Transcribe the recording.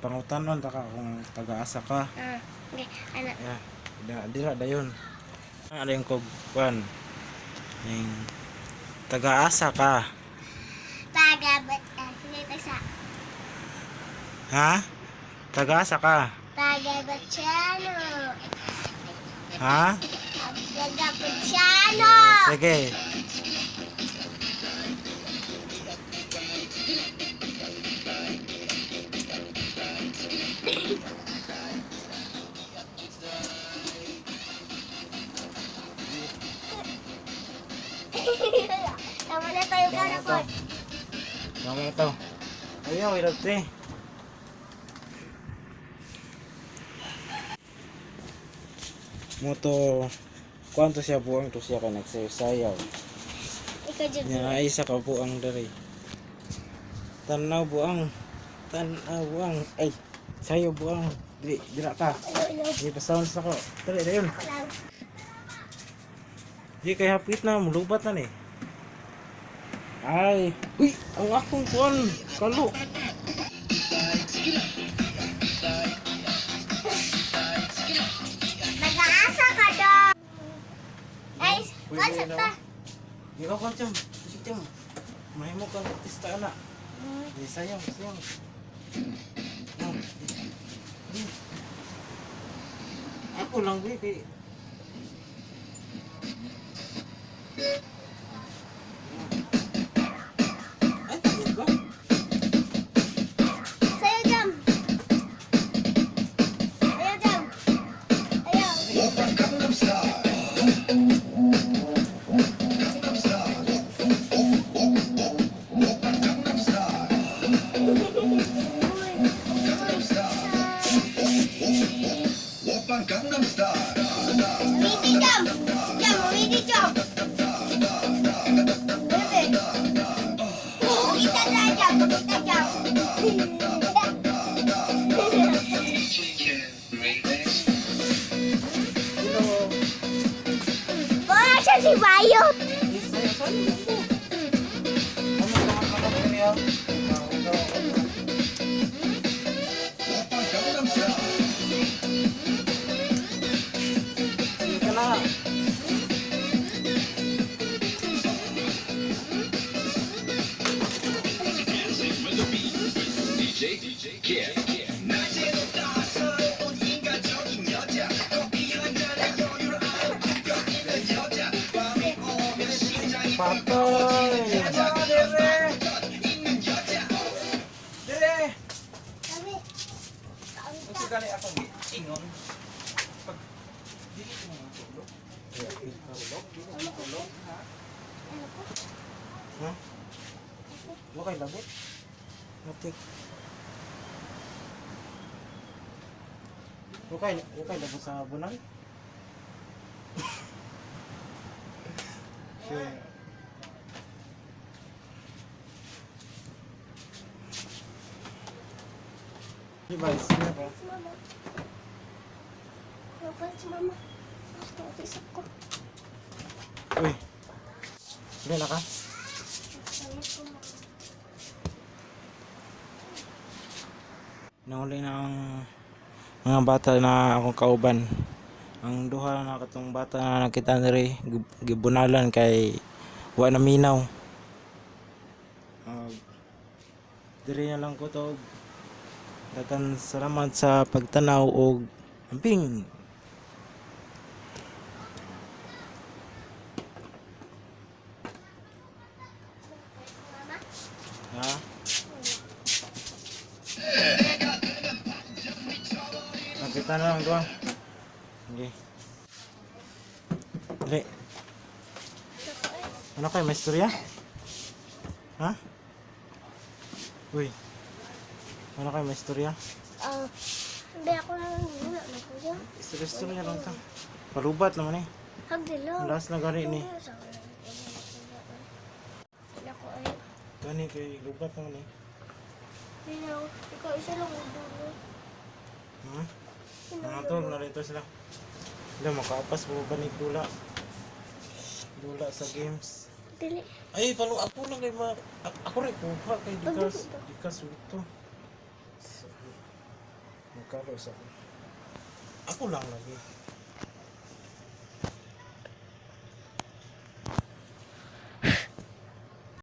Pangutanon ta ka kung taga-asa ka. Ah, okay, ana. Ya, da, dira dayon. Ano yung kog kwan? Ning taga-asa ka. Taga bat ah, sa. Ha? Taga-asa ka. Taga Batsano. Ha? Taga Batsano. Sige. Tama na tayo ka na ko. Tama na to. Ayaw, hirap te. Moto, kuanto siya buang to siya ka nagsayaw-sayaw. Ikaw jud. Yan ay isa ka buang dere. Tanaw buang. Tanaw buang. Ay, sayo buang. Dili, dira ka. Ilo, ilo. Di pa sounds ako. Dali, dayon. Lang. Di kay hapit na, mulubat na ni. Ay, uy, ang akong kuan, kalo. Nag-aasa ka do. Ay, Pwede konsep na. ta. Di ka kuan cham, si cham. Mahimo kang artista ana. Di sayaw, sayaw. Oh, di. Di. Ako lang di kay. Ay, tagod ka? Sayo jam. Ayaw jam. Ayaw. Widi jam. Jam, widi jam. Bebe. Kita na jam, kita jam. Hello. Wala siya si Bayot. Di sayaw, sayaw ko. Ano ka mga Ka na. Patoy! Dire! Dire! Kami. Kasi gani akong ingon. Pag dili ko mga tulog. Tulog, dili ko tulog, ha? Ha? Wa kay labot? Matik. Wa kay labot sa bunan? Sure. Di ba, sino ba? Si Mama. Ano si Mama? Gusto ko isa ko. Uy. Hindi na ka? Nahuli na ang mga bata na akong kauban. Ang duha na katong bata na nakita diri gibunalan kay wa na minaw. Diri na lang ko to. Daghang salamat sa pagtanaw og amping. Mama? Ha? Nakita na lang ko. Okay. Dali. Ano kayo, may istorya? Ha? Uy. Ano kayo, may istorya? Ah, hindi ako nang wala na kuya. Istorya-istorya lang ta. Palubat naman eh. Hagdi lang. Last na gani ni. Ako ay. Gani kay lubat naman eh. Hindi ako. Ikaw isa lang ang dulo. Hmm? Mga tol, narito sila. Wala, makaapas po ba ni Dula? Dula sa games. Dili. Ay, palo ako lang kay ma... Ako rin kuha kay Dikas. Dikas ito. Karos ako. Ako lang lagi.